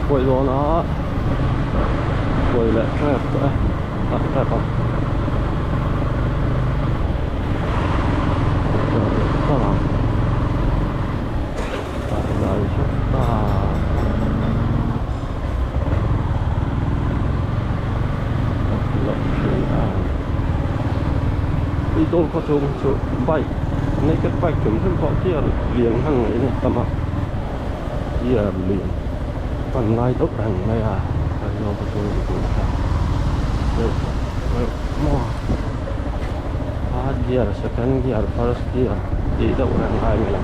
Pawih dawn a pawih leh tep tawh e tah tep a Aizawl khaw chhung chu bike naked bike hrim hrim pawh gear lian hman ngei a tam a gear lian hman ngai deuh reng mai a Aizawl khaw chhung chu deuh deuh maw third gear second gear first gear tih deuh reng lai mai lo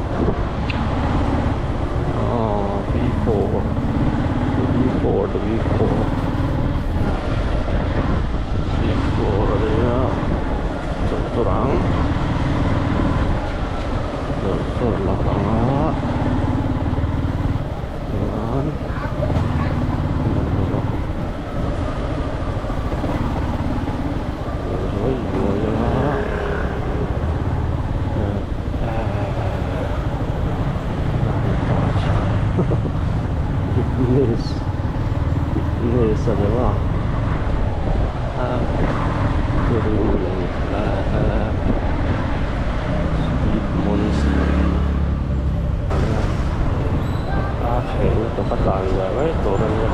aw v four v four v four v four a nia chawlh tur ang chawlh tur lo ang a chuan zuai zuai a goodness goodness a ni a speed monster a hreh lutuk a tlan ve mai tur a nia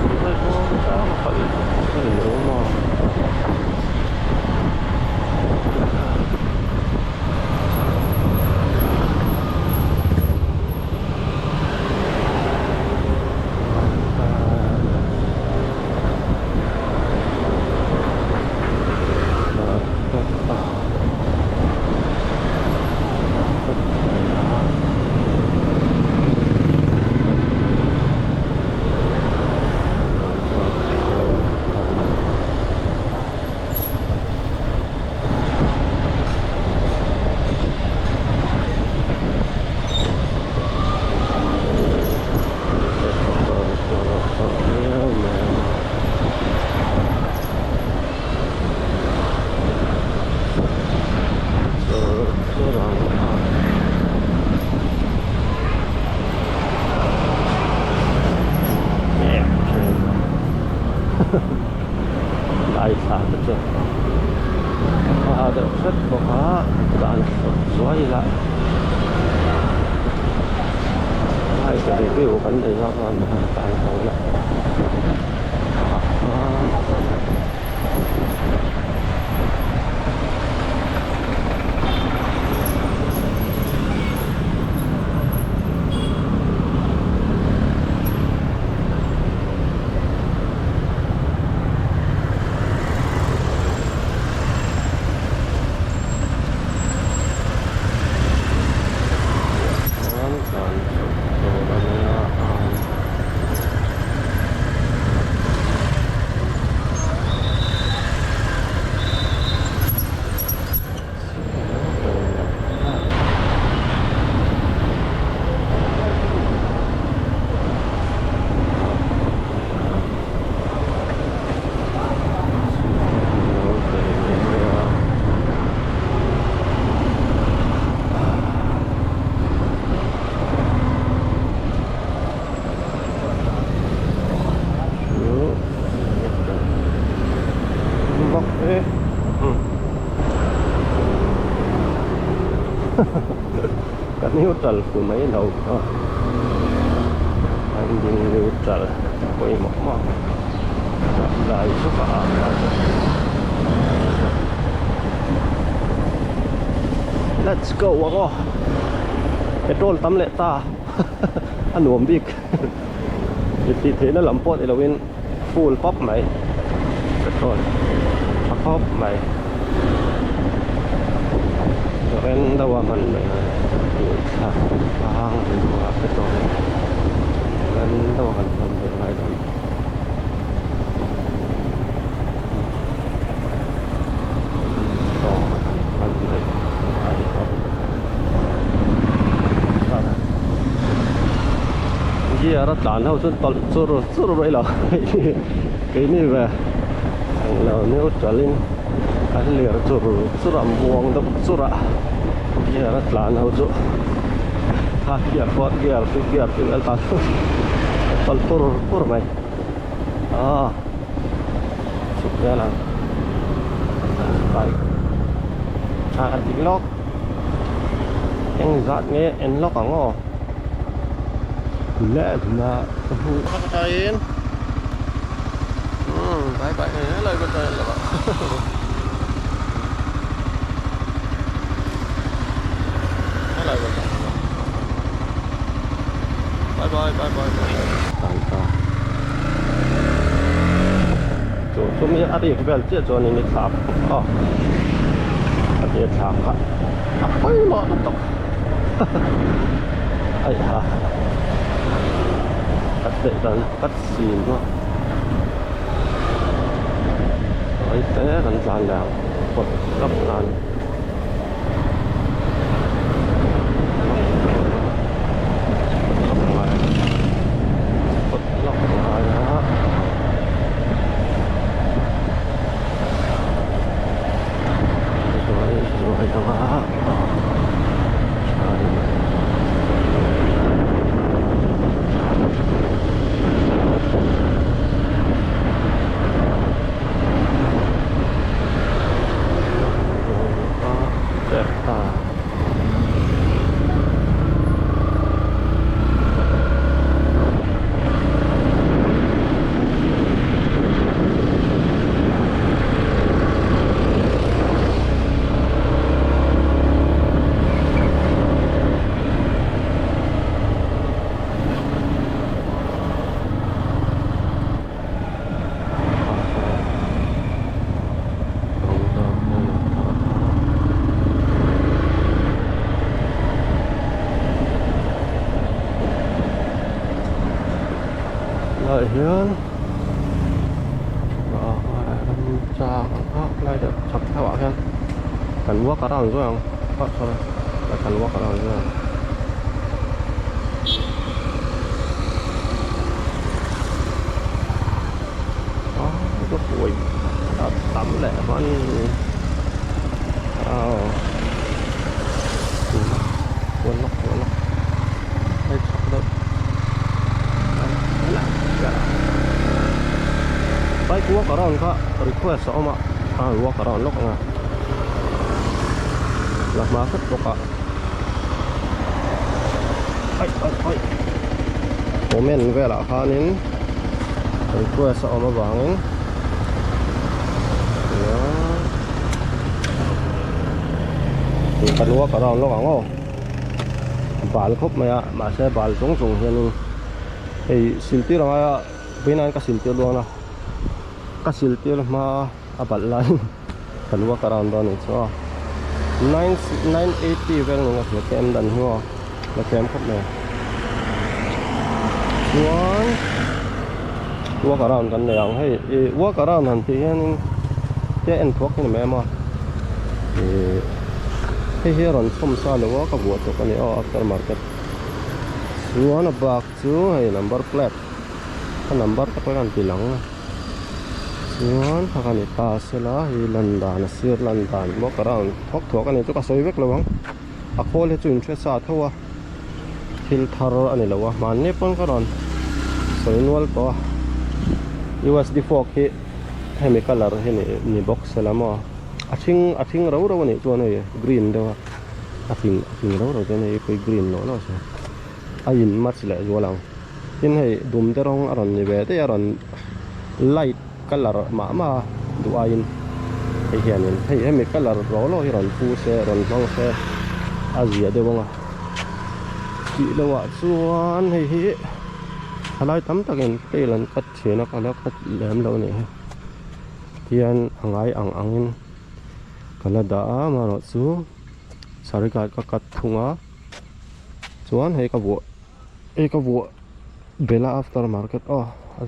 Lai thla te chu a deuh hret bawk a dan zuai ila bike review kan nei zawk a tan ho ila. Ka neutral fu mai lo a landing neutral pawimawh maw lai chu ka ah let's go ang aw petrol tam leh ta a nuam bik tih theihna lam pawh ni lovin full pap mai petrol tha khawp mai ren deuh a hman mai thlak ang petrol ren deuh a kan hman ve ngai dawn. Gear a tlan ho chuan tawlh chur chur mai lo keini ve englo neutral in an lir chur chur a muang deuh chur a gear a tlan ho chu a gear pawh gear chu gear chu a tlan tawlh pur pur mai. A chhuk vel ang bike tha a dik lawk eng zat nge en lawk ang aw leh na ka hmu umm bye bye helai ka try lawk helai ka try bye bye bye bye bye bye chu chumi a rik vel chiah chuanin i thlak a a tir thlak kha a pawimawh lutuk ai ha ka teh dan ka sin a ai te kan tlan leh ang pawt tap nan. Lai hian chang a lai deuh chhak deuh ah hian kan walk around zuai ang ah sorry kan walk around zuai ang. Ka buai a tam leh hman aw kual lawk kual lawk hei chhak deuh bike walk around kha request a awm a a walk around lawk ang a la hma hret bawk a ai ai ai comment velah khanin request a awm avangin kan walk around lawk ang aw bal khawp mai a mahse bal chung chung hianin hei siltir ang aia vawiin ka siltir dawn a ka siltir hma a balh laiin kan walk around dawn a ni chu aw 980 vel ni ngawt ka en dan hi aw la tlem khawp mai chuan walk around kan nei ang hei ih walk around han tih hianin tia en thuak hi ni mai em a ih hei hi a rawn chhawm sa lo a ka vuah chawp a ni aw after market chuan a bak chu hei number plate a number te pawh hi a rawn ti lang a. Chuan kha ka ni ta sela hei lan dan a sir lan dan walk around thawk thuak a ni chu ka sawi vek lo ang a khawl hi chu in hre sa tho a thil thar a ni lo a hmanni pawn ka rawn sawi nual tawh a U_S_D fork hi hemi colour hi ni bawk sela maw a hring a hring ro ro a nih chuan hei green deuh a a hring a hring ro ro chuan hei pawh hi green lawh lawh a si. A in match leh zual ang tin hei dum te rawng a rawn ni ve daih a rawn light colour mah mah a duh aiin hei hianin hei hemi colour rawh lawk hi rawn pu se rawn hmang se a zia deuh ang a tih loh ah chuan hei hi thalai tam takin tail an cut thin a ka la cut lem lo a nih hi tihian a ngai ang angin ka la dah a amaherawhchu sarikar ka cut thung a. Chuan hei ka vuah hei ka vuah bela after market aw a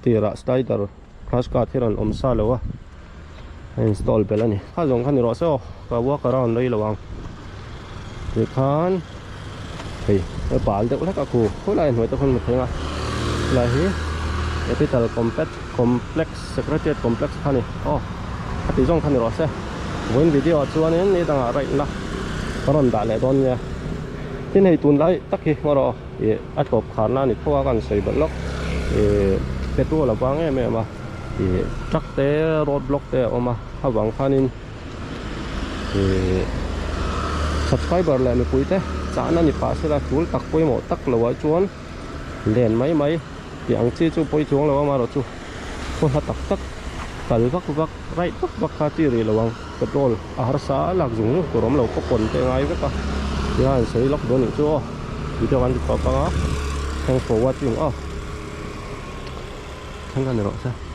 tirah slider crash guard hi rawn awm sa lo a a install belh a ni kha zawng kha ni rawh se aw ka walk around rei lo ang tikhan hei a bal deuh hlek a khu khawilai hnuai te khawn hmu thei ang a helai hi capital complex complex secretariat complex kha a ni aw a tih zawng kha ni rawh se. Vawiin video ah chuanin ni dangah raih la ka rawn dah leh dawn nia. Tin hei tunlai tak hi ngaw rawh ih a tawp kharna a ni tho a ka han sawi belh lawk ih. Petrol a vang em em a, ih truck te road block te a awm a, a vang khanin ih subscriber leh mipui te chahna ni pah sela tul tak pawimawh tak lo ah chuan len mai mai tih ang chi chu pawi chuang lo a amaherawhchu khaw hla tak tak kal vak vak right vak vak kha chi rih lo ang petrol a harsa a lak zung zung tur awm lo khaw pawn te a ngai vek a tia an sawi lawk dawn nih chu aw video kan ti tawp ang a thanks for watching aw thleng ka ni rawh se.